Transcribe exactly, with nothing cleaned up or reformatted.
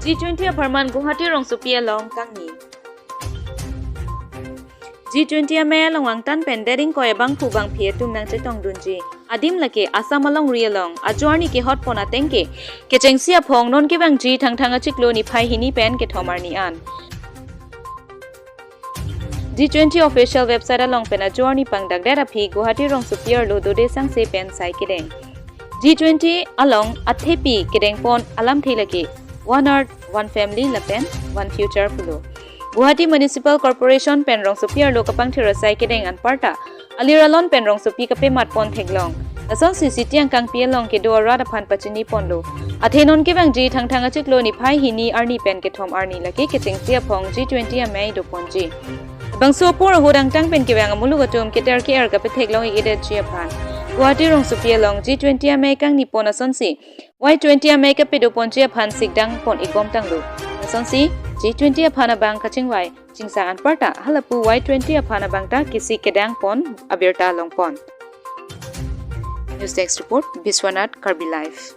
G twenty apharman Guwahati rongsopi along kangni. G twenty amei along vangtan pen det ingkoi abangphu bangphi atum nangchetongdunji adim lake Assam alongri along ajo arni kehotpon ateng ke kechengsi aphong non kevangji Thangthang achiklo niphai hini pen kethom arni an. G twenty official website along pen ajo arni pangdakdet aphi Guwahati rongsopi arlo dode sangse pen sai kedeng. G twenty along athepi kedengpon alamthe lake One Earth, One Family lapen One Future pulo. Guwahati Municipal Corporation pen rongsopi arlo kapangthir asai kedeng anparta alir alon pen rongsopi kapematpon theklong. Lasonsi siti angkangpi along kedo arat aphan pachiniponlo. Athe non kevangji Thangthang achiklo niphai hini arni pen kethom arni lake kechengsi aphong G twenty amei doponji. Bangso apor ahut angtang pen kevang amuluk atum keter ke-er kapetheklong ik-edetji aphan Guwahati rongsopi along G twenty amei kangnipon asonsi Y twenty amei kapedoponji aphan sikdangpon ik bomtanglo. Lasonsi G twenty aphan abang kachingvai chingsang anparta halapu Y twenty aphan abangta kisik kedangpon abirta longpon. News Desk Report, Biswanath, Karbi Live.